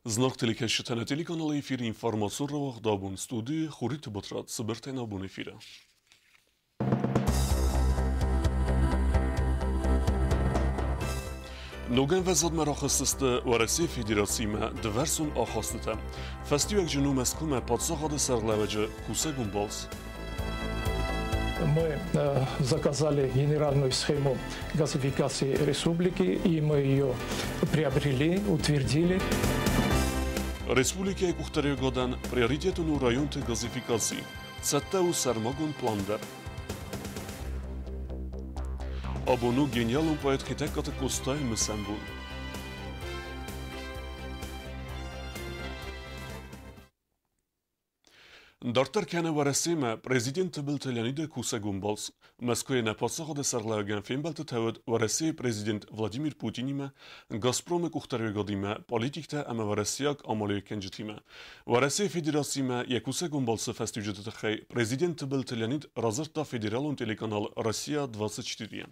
Зынаргъ телекӕсджытӕ, нӕ телеканалы эфиры информацион рауагъд абон студийы Хуриты Батрадз цыбыртӕй нӕ абон эфиры. Ног ӕмвӕзадмӕ рахызтысты Уӕрӕсейы Федерациимӕ дывӕрсон ахастытӕ. Фӕстиуӕгджын у Мӕскуымӕ паддзахады сӕргълӕууӕджы кусӕгон балц. Мы заказали генеральную схему газификации республики, и мы ее приобрели, утвердили. Республикӕйы къухдариуӕгадӕн приоритетон у районты газификаци. Цӕттӕ у сӕрмагонд план дӕр. Абон у гениалон поэт Хетӕгкаты Къостайы мысӕн бон. Дарддӕр кӕны Уӕрӕсемӕ президент Тыбылты Леониды кусӕгон балц. Мӕскуыйы нӕ паддзахады сӕргълӕууӕгӕн фембӕлдтытӕ уыд Уӕрӕсейы президент Владимир Путинимӕ, Газпромы къухдариуӕгадимӕ, политиктӕ ӕмӕ уӕрӕсейаг амалиуӕггӕнджытимӕ. Уӕрӕсейы Федерациимӕ йӕ кусӕгон балцы фӕстиуджыты тыххӕй президент Тыбылты Леонид радзырдта федералон телеканал «Россия-24»-йӕн.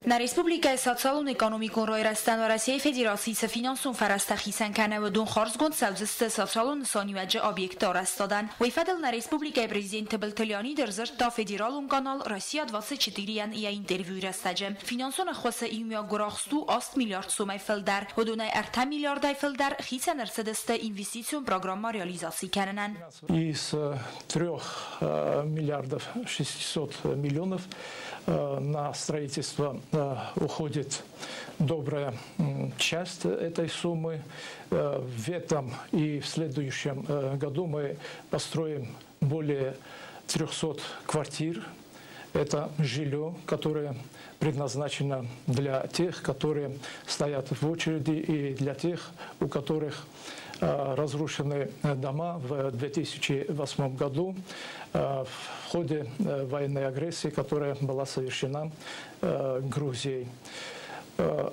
Нӕ республикӕйы социалон-экономикон райрӕзтӕн Уӕрӕсейы Федерацийы цы финансон фӕрӕзтӕ хицӕн кӕны, уыдон хардзгонд цӕудзысты социалон нысаниуӕджы объектты арӕзтадӕн. Уый фӕдыл нӕ республикӕйы президент Тыбылты Леонид ӕрдзырдта федералон канал «Россия-24»-йӕн йӕ интервьюйы рӕстӕджы. Финансон ӕххуысы иумиаг гуырахст у 8 миллиард сомӕй фылдӕр. Уыдонӕй 3 миллиардӕй фылдӕр хицӕн ӕрцыдысты инвестицион программӕ реализаци кӕнынӕн. Из 3 миллиардов 600 миллионов на строительство уходит добрая часть этой суммы. В этом и в следующем году мы построим более 300 квартир. Это жилье, которое предназначено для тех, которые стоят в очереди, и для тех, у которых разрушены дома в 2008 году в ходе военной агрессии, которая была совершена Грузией.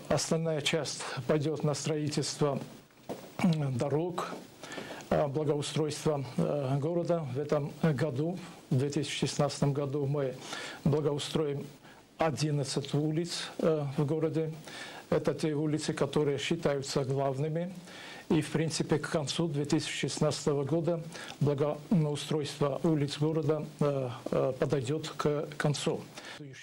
Основная часть пойдет на строительство дорог, благоустройство города. В этом году, в 2016 году, мы благоустроим 11 улиц в городе. Это те улицы, которые считаются главными. И, в принципе, к концу 2016 года благоустройство улиц города подойдет к концу.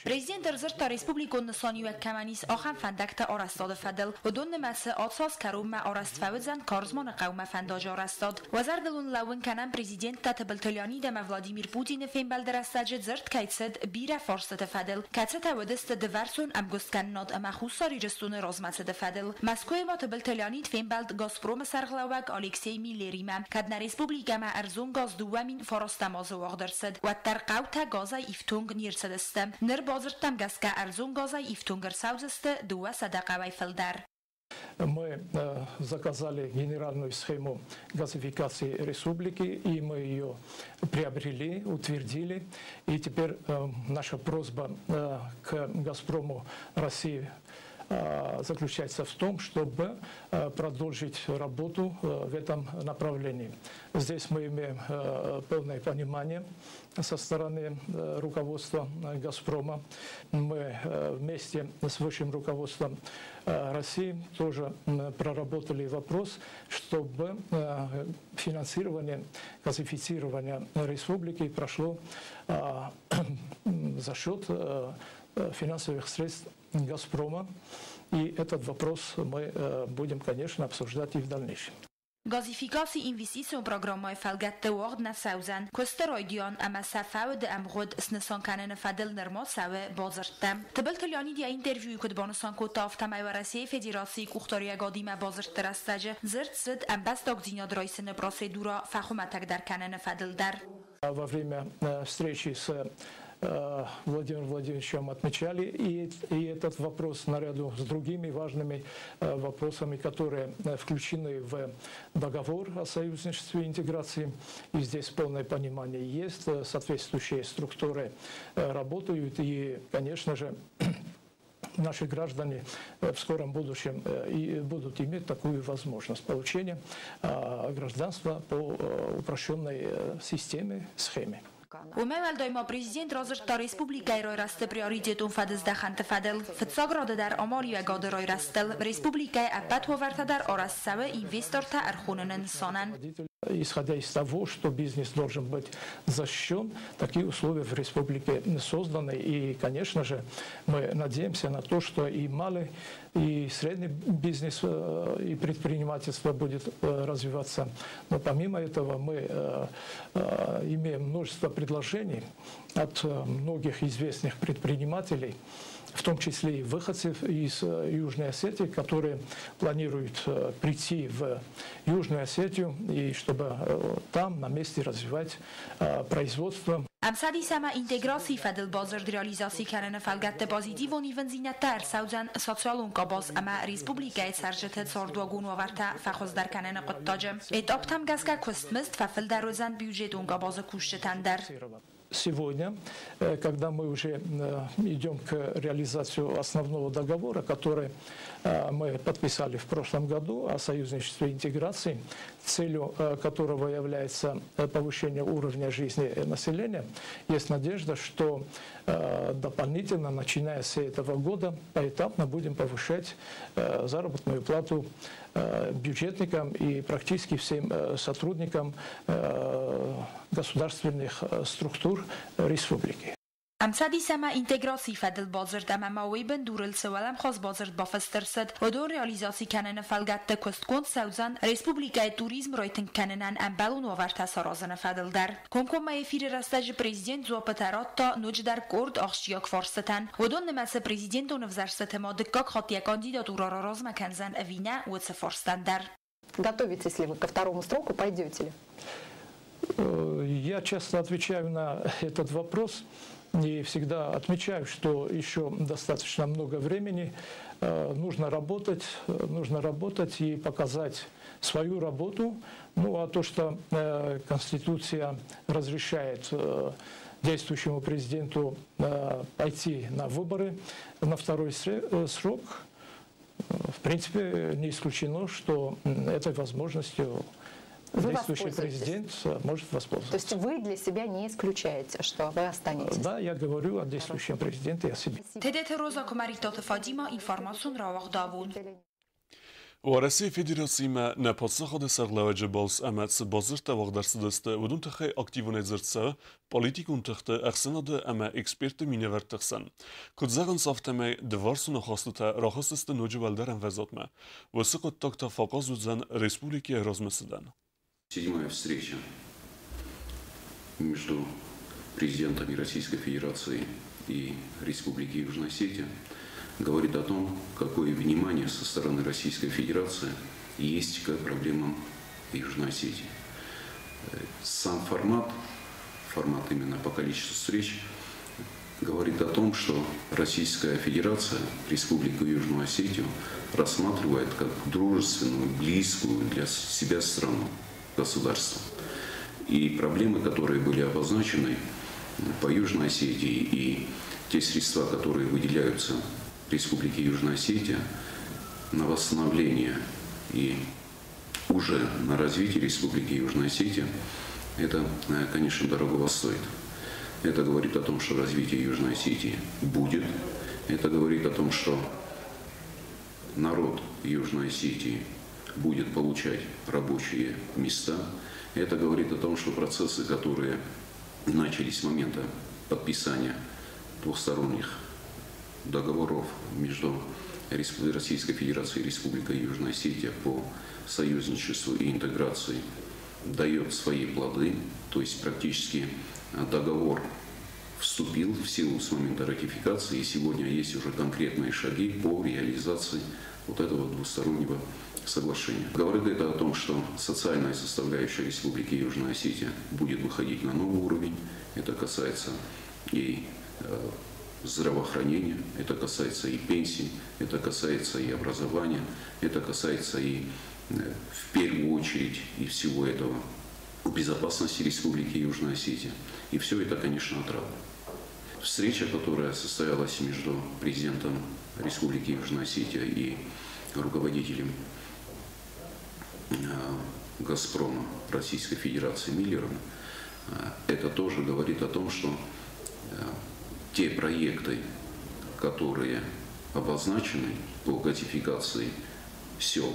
Президент ӕрдзырдта республикон нысаниуӕг кӕмӕн ис, ахӕм фӕндӕгты арӕзтады фӕдыл. Уыдон нымӕцы ацы аз кӕронмӕ арӕзт фӕуыдзӕн Карзманы хъӕумӕ фӕндаджы арӕзтад. Уӕ зӕрдыл уын лӕууын кӕнӕм, президенттӕ Тыбылты Леонид ӕмӕ Владимир Путины фембӕлды рӕстӕджы дзырд кӕй цыд бирӕ фарстыты фӕдыл, кӕцытӕ уыдысты дывӕрсон ӕмгуысткӕнынад ӕмӕ Хуссар Ирыстоны размӕцыды фӕдыл. Мӕскуыйы ма Тыбылты Леонид фембӕлд Газпромы сӕргълӕууӕг Алексей Миллеримӕ. Кӕд нӕ республикӕмӕ ӕрдзон газ 2009 азы уагъд ӕрцыд, уӕддӕр хъӕутӕ газӕй ифтонг не рцыдысты. Ныр бадзырдтӕм гӕсгӕ ӕрдзон газӕй ифтонг ӕрцӕудзысты 200 хъӕуӕй фылдӕр. Мы заказали генеральную схему газификации республики, и мы ее приобрели, утвердили. И теперь наша просьба к «Газпрому» России заключается в том, чтобы продолжить работу в этом направлении. Здесь мы имеем полное понимание со стороны руководства «Газпрома». Мы вместе с высшим руководством России тоже проработали вопрос, чтобы финансирование газифицирования республики прошло за счет финансовых средств «Газпрома». И этот вопрос мы будем, конечно, обсуждать и в дальнейшем. Газификаци инвестицион программӕйы фӕлгӕтты уагъд нӕ цӕудзӕн. Куысты райдиан ӕмӕ сӕ фӕуды ӕмгъуыд снысан кӕныны фӕдыл нырма цӕуы бадзырдтӕ. Тыбылты Леонид йӕ интервьюйы куыд банысан кодта, афтӕмӕй Уӕрӕсейы Федерацийы къухдариуӕгадимӕ бадзырдты рӕстӕджы дзырд цыд ӕмбӕстагдзинад райсыны процедурӕ фӕхуымӕтӕгдӕр кӕныны фӕдыл дӕр. Во время встречи с Владимиром Владимировичем отмечали и этот вопрос наряду с другими важными вопросами, которые включены в договор о союзничестве и интеграции. И здесь полное понимание есть, соответствующие структуры работают и, конечно же, наши граждане в скором будущем и будут иметь такую возможность получения гражданства по упрощенной системе, схеме. Уымӕй уӕлдай ма президент радзырдта республикӕйы райрӕзты приоритетон фӕдыздӕхӕнты фӕдыл. Фыццаг рады дӕр амалиуӕгады райрӕзтыл. Республикӕйы ӕппӕт уавӕртӕ дӕр арӕзт цӕуы инвестортӕ ӕрхоныны нысанӕн. Исходя из того, что бизнес должен быть защищен, такие условия в республике созданы. И, конечно же, мы надеемся на то, что и малый, и средний бизнес, и предпринимательство будет развиваться. Но помимо этого мы имеем множество предложений от многих известных предпринимателей, в том числе и выходцев из Южной Осетии, которые планируют прийти в Южную Осетию и чтобы там на месте развивать производство. Ӕмцӕдис ӕмӕ интеграцийы фӕдыл бадзырд реализаци кӕныны фӕлгӕтты позитивон ивындзинӕдтӕ ӕрцӕудзӕн социалон къабаз ӕмӕ республикӕйы цӕрджыты цардуагон уавӕртӕ фӕхуыздӕр кӕныны хъуыддаджы. Этаптӕм гӕсгӕ куыстмызд фӕфылдӕр уыдзӕн бюджетон къабазы кусджытӕн дӕр. Сегодня, когда мы уже идем к реализации основного договора, который мы подписали в прошлом году о союзничестве и интеграции, целью которого является повышение уровня жизни населения, есть надежда, что дополнительно, начиная с этого года, поэтапно будем повышать заработную плату бюджетникам и практически всем сотрудникам государственных структур республики. Ӕмцӕдис ӕмӕ интеграцийы фӕдыл бадзырд ӕмӕ ма уый бындурыл цы уӕлӕмхас бадзырд бафыст ӕрцыд, уыдон реализаци кӕныны фӕлгӕтты куыстгонд цӕудзӕн республикӕйы туризм райтынг кӕнынӕн ӕмбӕлон уавӕртӕ саразыны фӕдыл дӕр. Комкоммӕ эфиры рӕстӕджы президент дзуаппытӕ радта ноджыдӕр къорд ахсджиаг фарстытӕн. Уыдон нымӕцы президентон ӕвзӕрстыты ма дыккаг хатт йӕ кандидатурӕ раразмӕ кӕндзӕн ӕви нӕ, уыцы фарстӕн дӕр. Готовитесь ли вы ко второму сроку, пойдете ли? Я часто отвечаю на этот вопрос и всегда отмечаю, что еще достаточно много времени. Нужно работать, нужно работать и показать свою работу. Ну а то, что Конституция разрешает действующему президенту пойти на выборы на второй срок, в принципе, не исключено, что этой возможностью Вы действующий воспользуетесь? президент может воспользоваться. То есть вы для себя не исключаете, что вы останетесь? Да, я говорю о действующем президенте, о себе. Тедеты Роза Куымӕридтаты Фадима, информацион рауагъдавон. Уӕрӕсейы Федерациимӕ нӕ паддзахады сӕргълӕууӕджы балц ӕмӕ цы бадзырдтӕ уагъд ӕрцыдысты, уыдон тыххӕй активонӕй дзырд цӕуы политикон тыхты, ӕхсӕнады ӕмӕ экспертты минӕвӕртты хсӕн. Куыд зӕгъынц, афтӕмӕй дывӕрсон ахастытӕ рахызтысты ноджы уӕлдӕр ӕмвӕзадмӕ. Уыцы хъуыддаг та фӕахъаз уыдзӕн республикӕйы размӕцыдӕн. Седьмая встреча между президентами Российской Федерации и Республики Южная Осетия говорит о том, какое внимание со стороны Российской Федерации есть к проблемам Южной Осетии. Сам формат, формат именно по количеству встреч, говорит о том, что Российская Федерация Республику Южную Осетию рассматривает как дружественную, близкую для себя страну, государство. И проблемы, которые были обозначены по Южной Осетии, и те средства, которые выделяются Республике Южная Осетия на восстановление и уже на развитие Республики Южная Осетия, это, конечно, дорогого стоит. Это говорит о том, что развитие Южной Осетии будет. Это говорит о том, что народ Южной Осетии будет получать рабочие места. Это говорит о том, что процессы, которые начались с момента подписания двухсторонних договоров между Российской Федерацией и Республикой Южная Осетия по союзничеству и интеграции, дает свои плоды. То есть практически договор вступил в силу с момента ратификации, и сегодня есть уже конкретные шаги по реализации вот этого двустороннего соглашения. Говорит это о том, что социальная составляющая Республики Южная Осетия будет выходить на новый уровень. Это касается и здравоохранения, это касается и пенсий, это касается и образования, это касается и в первую очередь и всего этого безопасности Республики Южная Осетия. И все это, конечно, отрада. Встреча, которая состоялась между президентом Республики Южная Осетия и руководителем «Газпрома» Российской Федерации Миллером, Это тоже говорит о том, что те проекты, которые обозначены по газификации сел,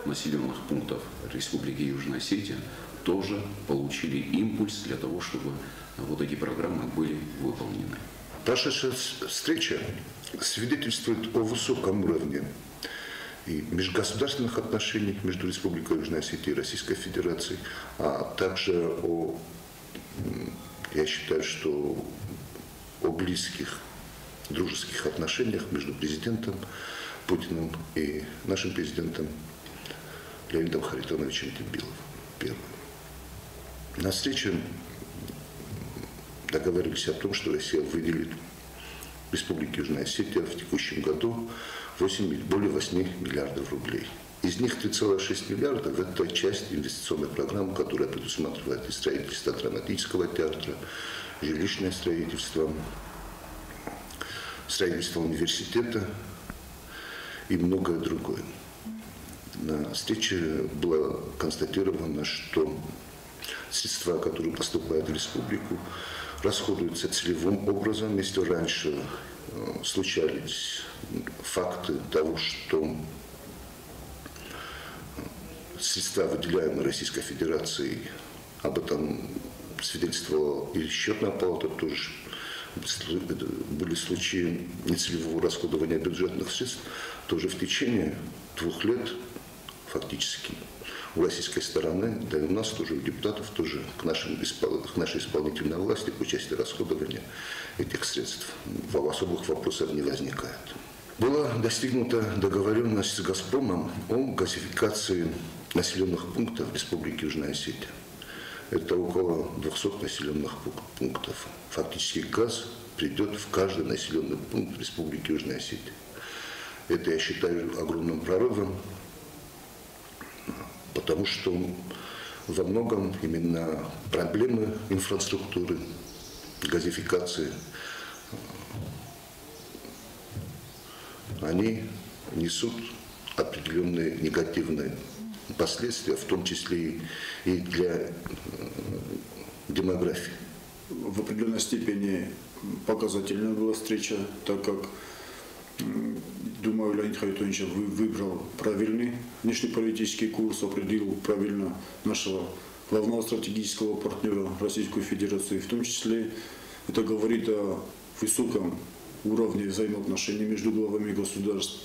населенных пунктов Республики Южная Осетия, тоже получили импульс для того, чтобы вот эти программы были выполнены. Прошедшая встреча свидетельствует о высоком уровне и межгосударственных отношений между Республикой Южная Осетия и Российской Федерацией, а также о, я считаю, что о близких дружеских отношениях между президентом Путиным и нашим президентом Леонидом Харитоновичем Тибиловым. Первым. На встрече договорились о том, что Россия выделит Республике Южная Осетия в текущем году более 8 миллиардов рублей. Из них 3,6 миллиардов – это часть инвестиционной программы, которая предусматривает и строительство драматического театра, жилищное строительство, строительство университета и многое другое. На встрече было констатировано, что средства, которые поступают в республику, расходуются целевым образом. Если раньше случались факты того, что средства, выделяемые Российской Федерацией, об этом свидетельствовала и Счетная палата тоже, были случаи нецелевого расходования бюджетных средств, тоже в течение 2 лет фактически у российской стороны, да и у нас тоже, у депутатов тоже, к нашей исполнительной власти по части расходования этих средств особых вопросов не возникает. Была достигнута договоренность с «Газпромом» о газификации населенных пунктов Республики Южная Осетия. Это около 200 населенных пунктов. Фактически газ придет в каждый населенный пункт Республики Южная Осетия. Это я считаю огромным прорывом, потому что во многом именно проблемы инфраструктуры, газификации, они несут определенные негативные последствия, в том числе и для демографии. В определенной степени показательная была встреча, так как, думаю, Леонид Харитонович выбрал правильный внешнеполитический курс, определил правильно нашего главного стратегического партнера Российскую Федерацию. В том числе это говорит о высоком уровне взаимоотношений между главами государств.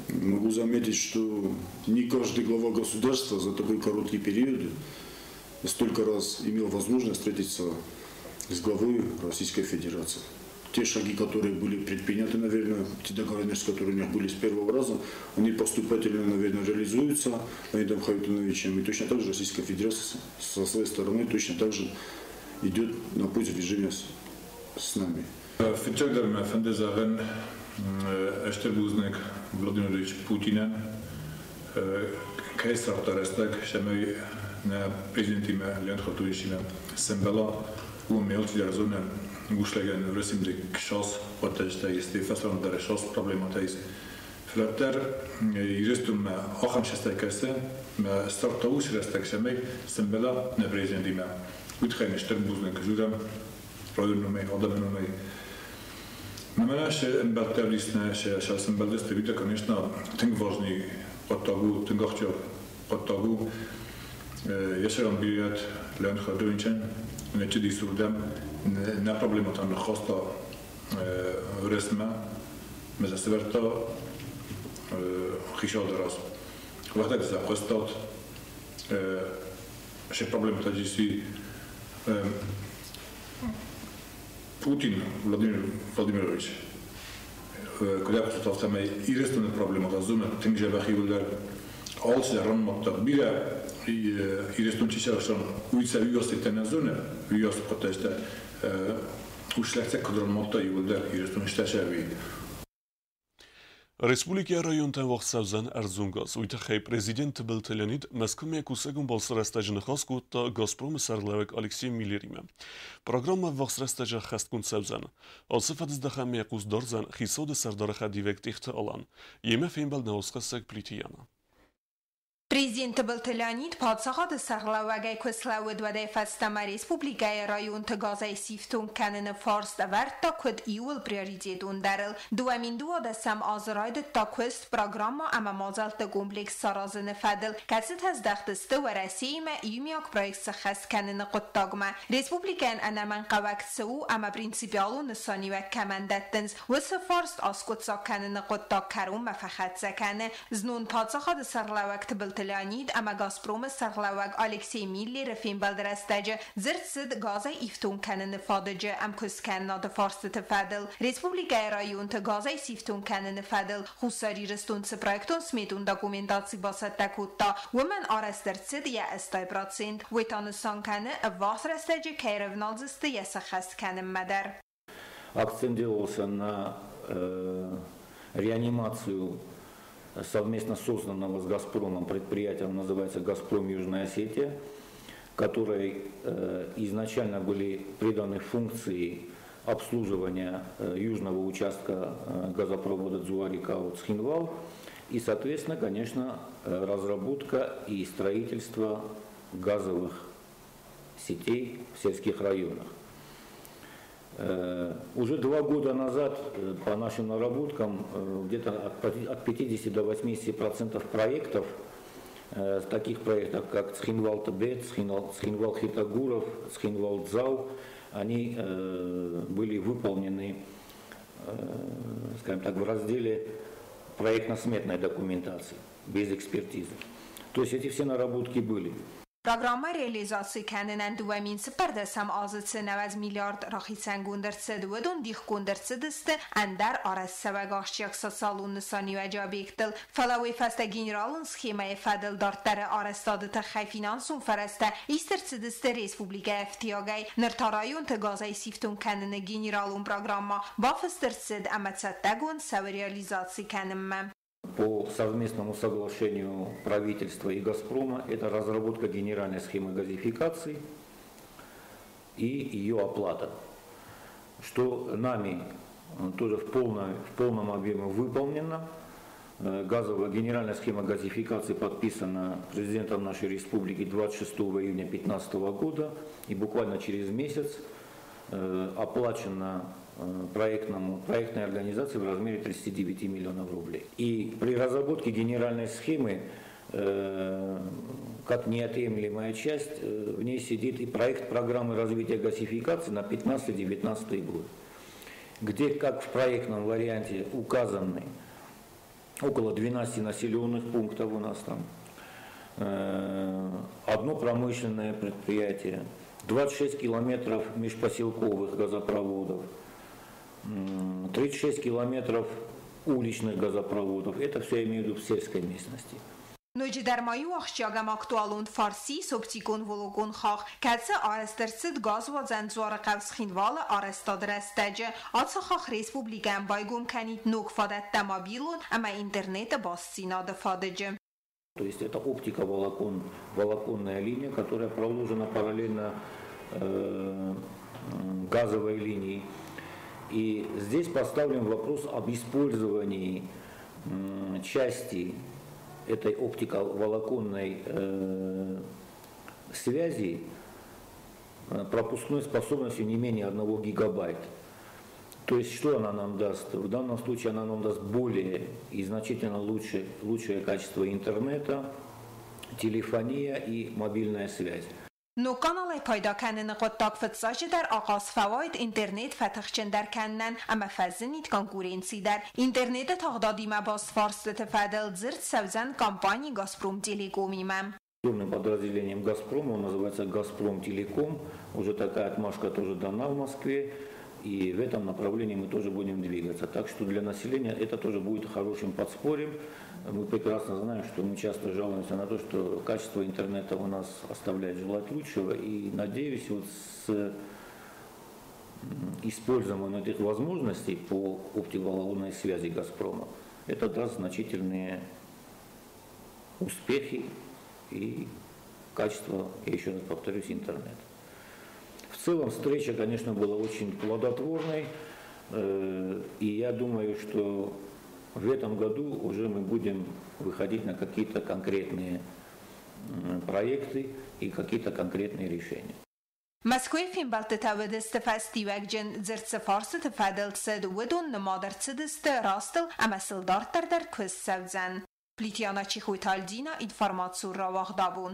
Могу заметить, что не каждый глава государства за такой короткий период столько раз имел возможность встретиться с главой Российской Федерации. Те шаги, которые были предприняты, наверное, те договоренности, которые у них были с первого раза, они поступательно, наверное, реализуются Леонидом Харитоновичем. И точно так же Российская Федерация со своей стороны точно так же идет на путь сближения с нами. Владимирович Путина, президентиме Леонид Харитоновичиме Сембела, гушлеген ресимдик шас потежтегис фесандere шас проблематегис. Флеттер юристум ахам шестекесе, ме стартаус рестексемей Сембела не президентиме. Утхайнештер бузнек журам, районумей, адаменумей. Намена се эмбелтевлисне се шасембелдесте вида, конечно, тынг важный подтагу, тынгахча подтагу. Яшеран бият Леонид Харитоновичен, не сурдем, не проблематан хаста ресме, мезасверта хишалдарас. Вахтак за хастат, ше проблематаджиси Путин Владимир Владимирович, когда поставил ирестуны проблемы, зуме тингжебахиулер, алсы ранмотта бире ирестун чишаршан уйца уяститена зуне, уяст потеште ушлekce кадранмотта иулдер ирестун ишташави. Республика районтан вахсавзан Арзунгаз. Уйтахай президент Тыбылты Леонид Москве кусагун балсырастажы ныхас кодта Газпром сарлавек Алексей Миллериме. Программа вахсрастажа хасткун савзан. Алсыфадыздахам мекус дарзан хисоды сардары хадивек тихты алан. Еме фембал наосхасак плитияна. Президент Тыбылты Леонид паддзахады сӕргълӕууӕгӕй куы слӕууыд, уӕдӕй фӕстӕмӕ республикӕйы районты газӕй сифтонг кӕныны фарст ӕвӕрдта куыд иууыл приоритетондӕрыл. 2012 азы райдыдта куыст программӕ ӕмӕ мадзӕлтты комплекс саразыны фӕдыл, кӕцытӕ здӕхт сты Уӕрӕсеимӕ иумиаг проект сӕххӕст кӕныны хъуыддагмӕ. Республикӕйӕн ӕнӕмӕнгхъӕуӕг цы у ӕмӕ принципиалон нысаниуӕг кӕмӕн дӕттынц, уыцы фарст аскъуыддзаг кӕныны хъуыддаг кӕронмӕ фӕхӕццӕ кӕны. Знон паддзахады сӕргълӕууӕг Тыбылты Леонид ӕмӕ Газпромы сӕргълӕууӕг Алексей Миллеры фембӕлды рӕстӕджы дзырд цыд газӕй ифтонг кӕныны фадыджы ӕмкуысткӕнынады фарстыты фӕдыл. Республикӕйы районты газӕй сифтонг кӕныны фӕдыл Хуссар Ирыстон цы проектон-сметон документаци бацӕттӕ кодта, уымӕн арӕзт ӕрцыд йӕ 80%. Уый та нысан кӕны, ӕввахс рӕстӕджы кӕй рӕвналдзысты йӕ сӕххӕст кӕнынмӕ дӕр. Акцент делался на реанимацию совместно созданного с «Газпромом» предприятия, оно называется «Газпром Южная Осетия», которой изначально были приданы функции обслуживания южного участка газопровода Дзуарикау-Цхинвал и, соответственно, конечно, разработка и строительство газовых сетей в сельских районах. Уже 2 года назад, по нашим наработкам, где-то от 50 до 80% проектов, таких проектов, как Цхинвал-Тбет, Цхинвал-Хетагуров, Цхинвал-Дзау, они были выполнены, скажем так, в разделе проектно-сметной документации, без экспертизы. То есть эти все наработки были. Программа реализаци кӕнынӕн 2014 азы цы 90 миллиард рахицӕнгонд ӕрцыд, уыдон дихгонд ӕрцыдысты ӕндӕр арӕзтцӕуӕг ахсджиаг социалон нысаниуӕджы объекттыл. Фӕлӕ уый фӕстӕ генералон схемӕйы фӕдыл дарддӕры арӕзтады тыххӕй финансон фӕрӕзтӕ ист ӕрцыдысты республикӕйы ӕфтиагӕй. Ныр та районты газӕй сифтонг кӕныны генералон программӕ бафыст ӕрцыд ӕмӕ цӕттӕгонд цӕуы реализаци кӕнынмӕ. По совместному соглашению правительства и «Газпрома» это разработка генеральной схемы газификации и ее оплата, что нами тоже в полном объеме выполнено. Газовая генеральная схема газификации подписана президентом нашей республики 26 июня 2015 года и буквально через месяц оплачена проектной организации в размере 39 миллионов рублей. И при разработке генеральной схемы, как неотъемлемая часть, в ней сидит и проект программы развития газификации на 15-19 год, где, как в проектном варианте, указаны около 12 населенных пунктов у нас там, одно промышленное предприятие, 26 километров межпоселковых газопроводов, 36 километров уличных газопроводов. Это все я имею в виду в сельской местности. Ноджыдӕр ма иу ахсджиаг ӕмӕ актуалон фарст ис оптикон-волокон хахх, кӕцы арӕзт ӕрцыд газуадзӕн Дзуарыхъӕу-Цхинвалы арӕзтады рӕстӕджы. Ацы хахх республикӕйӕн байгом кӕнид ног фадӕттӕ мобилон ӕмӕ интернеты бастдзинады фадыджы. То есть это оптиковолокон, волоконная линия, которая проложена параллельно газовой линии. И здесь поставлен вопрос об использовании части этой оптиковолоконной связи пропускной способностью не менее 1 гигабайта. То есть что она нам даст? В данном случае она нам даст более и значительно лучшее качество интернета, телефония и мобильная связь. Ног каналӕй пайда кӕныны хъуыддаг фыццаджыдӕр ахъаз фӕуаид интернет фӕтыхджындӕр кӕнынӕн ӕмӕ фӕзынид конкуренци дӕр. Интернеты тагъдадимӕ баст фарстыты фӕдыл дзырд цӕудзӕн компани Газпром Телеком-имӕ. Подразделением «Газпрома», он называется «Газпром Телеком». Уже такая отмашка тоже дана в Москве. И в этом направлении мы тоже будем двигаться. Так что для населения это тоже будет хорошим подспорьем. Мы прекрасно знаем, что мы часто жалуемся на то, что качество интернета у нас оставляет желать лучшего. И надеюсь, вот с использованием этих возможностей по оптиковолоконной связи «Газпрома», это даст значительные успехи и качество, я еще раз повторюсь, интернета. В целом встреча, конечно, была очень плодотворной, и я думаю, что В этом году уже мы будем выходить на какие-то конкретные проекты и какие-то конкретные решения. Мӕскуыйы фембӕлдтытӕ уыдысты фӕстиуӕгджын, дзырд цы фарстыты фӕдыл цыд, уыдон нымад ӕрцыдысты растыл ӕмӕ сыл дарддӕр дӕр куыст цӕудзӕн. Плитиана Чихойты Альдина, информацион рауагъд Абон.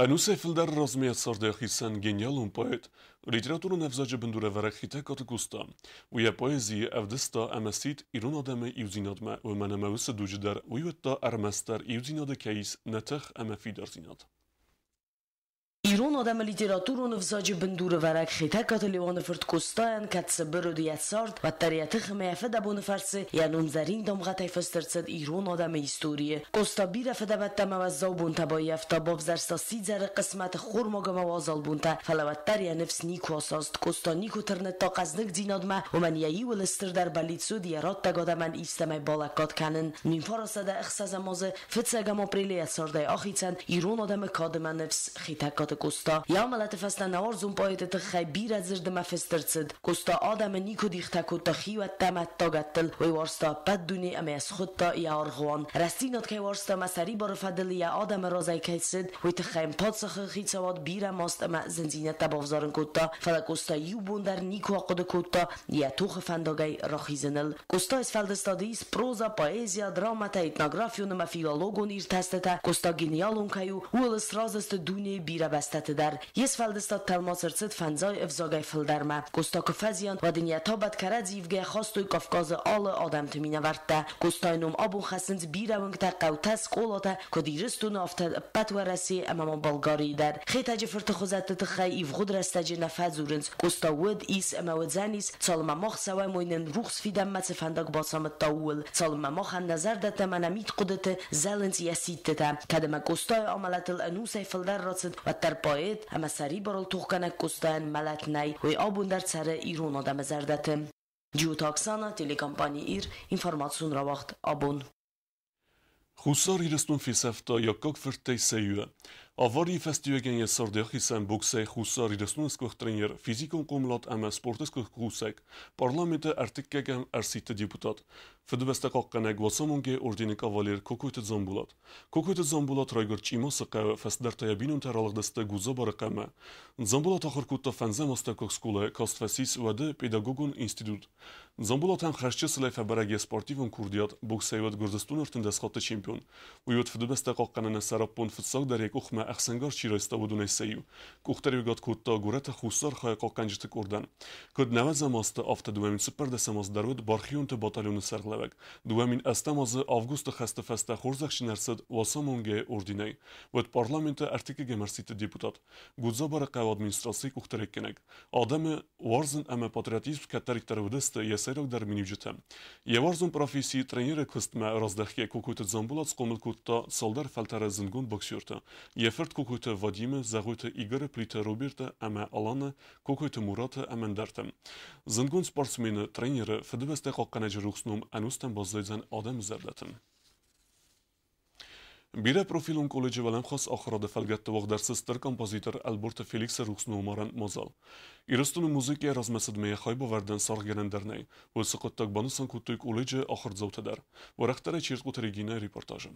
Ӕнусӕй фылдӕр размӕ царды хицӕн гениалон поэт, литературон ӕвзаджы бындурӕвӕрӕг Хетӕгкаты Къоста. Уый йӕ поэзийы ӕвдыста ӕмӕ сидт ирон адӕмы иудзинадмӕ, уымӕн ӕмӕ уыцы дуджы дӕр уый уыдта ӕрмӕстдӕр иудзинады кӕй ис нӕ тых ӕмӕ фидардзинад. Ирон адӕмы литературон ӕвзаджы бындурӕвӕрӕг Хетӕгкаты Леуаны фырт Къостайӕн кӕд цыбыр уыд йӕ цард, уӕддӕр йӕ тых ӕмӕ йӕ фыдӕбоны фӕрцы йӕ номдзӕрин дамгъӕтӕй фыст ӕрцыд ирон адӕмы историйы. Къоста бирӕ фыдӕбӕттӕ ӕмӕ уӕззау бонтӕ баййӕфта, бавзӕрста сидзӕры хъысмӕты ххормаг ӕмӕ уазал бонтӕ, фӕлӕ уӕддӕр йӕ ныфс никуы асаст. Къоста никуы тырныдта хъӕздыгдзинадмӕ, уымӕн йӕ иуыл стырдӕр бӕллиц уыд йӕ раттӕг адӕмӕн истӕмӕй балӕггад кӕнын. 1906 азы фыццӕгӕм апрелы йӕ цардӕй ахицӕн ирон адӕмы кад ӕмӕ ныфс Хетӕгкаты Къоста. Йӕ амӕлӕты фӕстӕ нӕуарзон поэты тыххӕй бирӕ дзырд ӕмӕ фыст ӕрцыд. Къоста адӕмы никуы дихтӕ кодта хиуӕттӕ ӕмӕ ӕддагӕттыл, уый уарзта ӕппӕт дуне ӕмӕ йӕ схуыдта йӕ аргъуан. Рӕстдзинад кӕй уарзта ӕмӕ сӕрибары фӕдыл йӕ адӕмы разӕй кӕй цыд, уый тыххӕй йын паддзахы хицауад бирӕ маст ӕмӕ зындзинӕдтӕ бавзарын кодта, фӕлӕ Къоста иу бон дӕр никуы ахъуыды кодта йӕ тохы фӕндагӕй рахизыныл. Къостайы сфӕлдыстады ис проза, поэзия, драмӕтӕ, этнографион ӕмӕ филологон иртӕстытӕ. Къоста гениалон кӕй у, ууыл сразы сты дунейы бирӕ бӕстӕты дӕр. Йе сфӕлдыстад тӕлмац ӕрцыд фӕндзай ӕвзагӕй фылдӕрмӕ. Къоста куы фӕзиан, уӕд ын йӕ табӕт кӕрӕдзи ивгӕйӕ хастой Кавказы алы адӕмты минӕвӕрттӕ. Къостайы ном абон хӕссынц бирӕ уынгтӕ, хъӕутӕ, скъолатӕ, куыд Ирыстоны, афтӕ ӕппӕт Уӕрӕсейы ӕмӕ ма Болгарийы дӕр. Хетӕджы фырты хуызӕтты тыххӕй ивгъуыд рӕстӕджы нӕ фӕдзурынц. Къоста уыд, ис ӕмӕ уыдзӕнис, цалынмӕ мах цӕуӕм, уый нын рухс фидӕнмӕ цы фӕндаг бацамыдта, ууыл. Цалынмӕ махӕн нӕ зӕрдӕтӕ ӕмӕ нӕ мидхъуыдыты зӕлынц йӕ сидтытӕ. Кӕд ӕмӕ Къостайы амӕлӕтыл ӕнусӕй фылдӕр рацыд, уӕддӕр поэт ӕмӕ сӕрибарыл тохгӕнӕг Къостайӕн мӕлӕт нӕй, уый абон дӕр цӕры ирон адӕмы зӕрдӕты. Джиоты Оксана, телекомпани «Ир», информацион рауагъд «Абон». Хуссар Ирыстон фесӕфта йӕ аккаг фырттӕй сӕ иуы. Аварийы фӕстиуӕгӕн йӕ царды ахицӕн боксӕй Хуссар Ирыстоны сгуыхт тренер, физикон хъомылад ӕмӕ спорты сгуыхт кусӕг, парламенты ӕртыккӕгӕм ӕрсидты депутат, Фыдыбӕстӕ хъахъхъӕнӕг Уацамонгӕйы ордены кавалер Кокойты Дзамбулат. Кокойты Дзамбулат райгуырд Чъимасы хъӕуы, фӕстӕдӕр та йӕ бинонтӕ ралыгъдысты Гудзабары хъӕумӕ. Дзамбулат ахуыр кодта фӕндзӕм астӕуккаг скъолайы, каст фӕцис уӕды педагогон институт. Дзамбулатӕн хӕсджысылӕй фӕбӕрӕг йӕ спортивон курдиат, боксӕй уӕд Гуырдзыстоны 13 хатты чемпион. Уый уыд Фыдыбӕстӕ хъахъхъӕныны сӕраппонд фыццагдӕр йӕ къухмӕ ӕхсӕнгарз чи райста, уыдонӕй сӕ иу. Къухдариуӕгад кодта горӕты Хуссар хайы хъахъхъӕнджыты къордӕн. Куыд нӕуӕдзӕм азты, афтӕ 2014 аз дӕр уыд бархионты батальоны сӕргълӕууӕг. 2008 азы августы хӕсты фӕстӕ хорзӕхджын ӕрцыд Уацамонгӕйы орденӕй. Уӕд парламенты ӕртыккӕгӕм ӕрсидты депутат. Гудзабары хъӕуы администрацийы къухдариуӕггӕнӕг. Адӕмы уарзын ӕмӕ патриотизм кӕддӕриддӕр уыдысты йӕ сӕйрагдӕр миниуджытӕ. Йӕ уарзон професси тренеры куыстмӕ раздӕхгӕ Кокойты Дзамболат схъомыл кодта цалдӕр фӕлтӕры зындгонд боксертӕ. Йӕ фырт Кокойты Вадимы, Зӕгъойты Игоры, Плиты Роберты ӕмӕ Аланы, Кокойты Мураты ӕмӕ ӕндӕртӕ. Зындгонд спортсмены, тренеры, Фыдыбӕстӕ хъахъхъӕнӕджы рухс ном ӕнустӕм баззайдзӕн адӕмы зӕрдӕты. Бирӕ профилон колледжы уӕлӕмхас ахуырады фӕлгӕтты уагъд ӕрцыд стыр композитор Ӕлборты Феликсы рухс номарӕн мадзал. Ирыстоны музыкӕйы размӕцыдмӕ йӕ хайбавӕрдӕн саргъгӕнӕн дӕр нӕй. Уыцы хъуыддаг банысан кодтой колледжы ахуырдзаутӕ дӕр. Уӕрӕхдӕрӕй Чертхъоты Регинӕйы репортажы.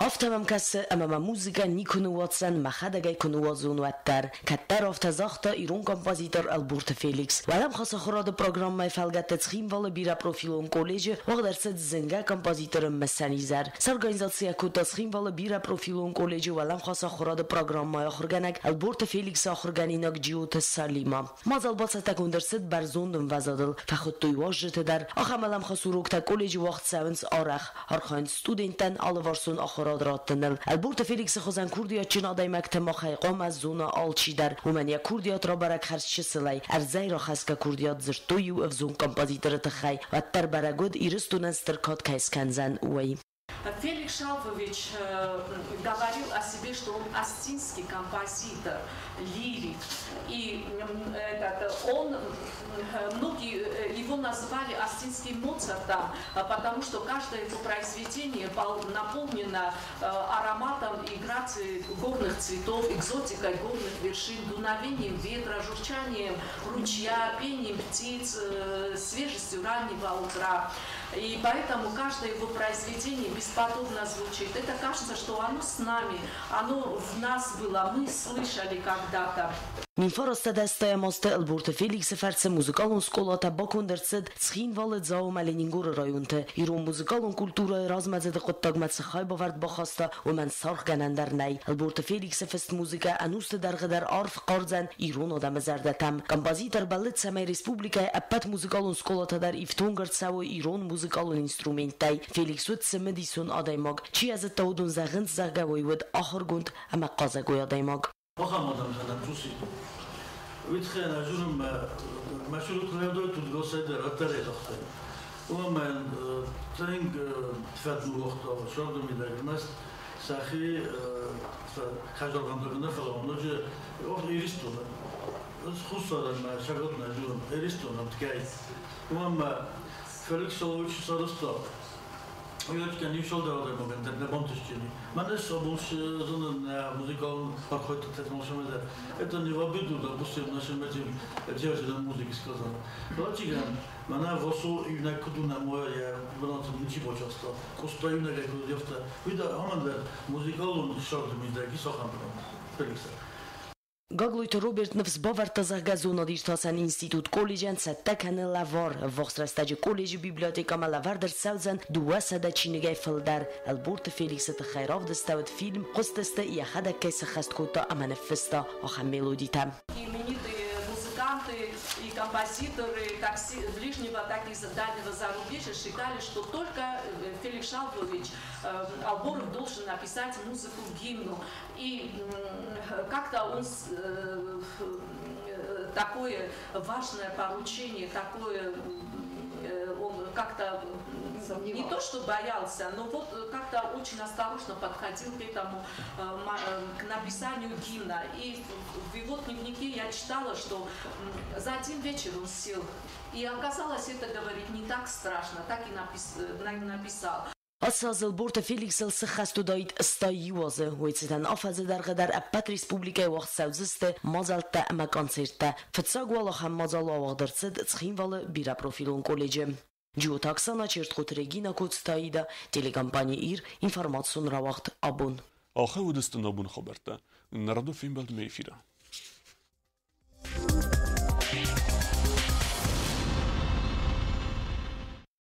Афтӕ мӕм кӕсы, ӕмӕ мӕ музыкӕ никуы ныууадздзӕн, мӕхӕдӕг ӕй куы ныууадзон, уӕддӕр. Кӕддӕр афтӕ загъта ирон композитор Ӕлборты Феликс. Уӕлӕмхас ахуырады программӕйы фӕлгӕтты Цхинвалы бирӕпрофилон колледжы уагъд ӕрцыд зынгӕ композиторы мысӕн изӕр. Сорганизаци кодта Цхинвалы бирӕпрофилон колледжы уӕлӕмхас ахуырады программӕйы ахуыргӕнӕг Ӕлборты Феликсы ахуыргӕнинаг Джиоты Салима. Мадзал бацӕттӕгонд ӕрцыд бӕрзонд ӕмвӕзадыл, фӕхуыдтой уазджыты дӕр. Ахӕм уӕлӕмхас уроктӕ колледжы уагъд цӕуынц арӕх. Архайынц студенттӕн алыварсон ахуырад раттыныл. Ӕлборты Феликсы хуызӕн курдиатджын адӕймӕгтӕ махӕй хъуамӕ зона алчидӕр. Уымӕн йӕ курдиат рабӕрӕг хӕрзчысылӕй. Ӕрдзӕй рахӕсгӕ курдиат дзырдтой иу ӕвзонг композиторы тыххӕй. Уӕддӕр бӕрӕг уыд, Ирыстонӕн стыр кад кӕй скӕндзӕн, уый. Феликс Шалвович говорил о себе, что он остинский композитор, лирик. И этот, он, многие его называли остинским Моцартом, потому что каждое его произведение наполнено ароматом и грацией горных цветов, экзотикой горных вершин, дуновением ветра, журчанием ручья, пением птиц, свежестью раннего утра. И поэтому каждое его произведение бесподобно звучит. Это кажется, что оно с нами, оно в нас было, мы слышали когда-то. 1980 азты Ӕлборты Феликсы фӕрцы музыкалон скъолатӕ баконд ӕрцыд Цхинвалы, Дзау ӕмӕ Ленингоры районты. Ирон музыкалон культурӕйы размӕдзыды хъуыддагмӕ цы хайбавӕрд бахаста, уымӕн саргъгӕнӕн дӕр нӕй. Ӕлборты Феликсы фыст музыкӕ ӕнусты дӕргъы дӕр арф хъардзӕн ирон адӕмы зӕрдӕтӕм. Композитор бӕллыд, цӕмӕй республикӕйы ӕппӕт музыкалон скъолатӕ дӕр ифтонг ӕрцӕуой ирон музыкалон инструменттӕй. Феликс уыд цымыдисон адӕймаг. Чи йӕ зыдта, уыдон зӕгъынц, зӕгъгӕ, уый уыд ахуыргонд ӕмӕ хъазӕгой адӕймаг. Это не в обиду, допустим, нашим этим деятелям музыки сказано. Гаглойты Роберт ныфс бавӕрдта, зӕгъгӕ, зонад-иртасӕн институт колледжӕн цӕттӕ кӕны лӕвар. Ӕввахс рӕстӕджы колледжы библиотекӕмӕ лӕвӕрд ӕрцӕудзӕн 200 чиныгӕй фылдӕр. Ӕлборты Феликсы тыххӕй равдыстӕуыд фильм, хъуыстысты, йӕхӕдӕг кӕй сыххӕст кодта ӕмӕ ныффыста, ахӕм мелодитӕ. Именитые музыканты и композиторы как ближнего, так и дальнего зарубежья считали, что только Феликс Шалвович Алборов должен написать музыку к гимну. И как-то он такое важное поручение, такое он как-то не то что боялся, но вот как-то очень осторожно подходил к этому, к написанию гимна. И в его дневнике я читала, что за один вечер он сел. И оказалось, это, говорит, не так страшно, так и написал. Ацы аз Ӕлборты Феликсыл сыххӕст уыдаид 81 азы. Уый цытӕн афӕдзы дӕргъы дӕр ӕппӕт республикӕйы уагъд цӕудзысты мадзӕлттӕ ӕмӕ концерттӕ. Фыццаг уал ахӕм мадзал ауагъд ӕрцыд Цхинвалы бирӕпрофилон колледжы. Джиоты Оксана, Чертхъоты Регина, Коцты Аида, телекомпани Ир, информацион рауагъд Абон. Ахӕм уыдысты нӕ абоны хабӕрттӕ. Нӕ радон фембӕлдмӕ эфиры.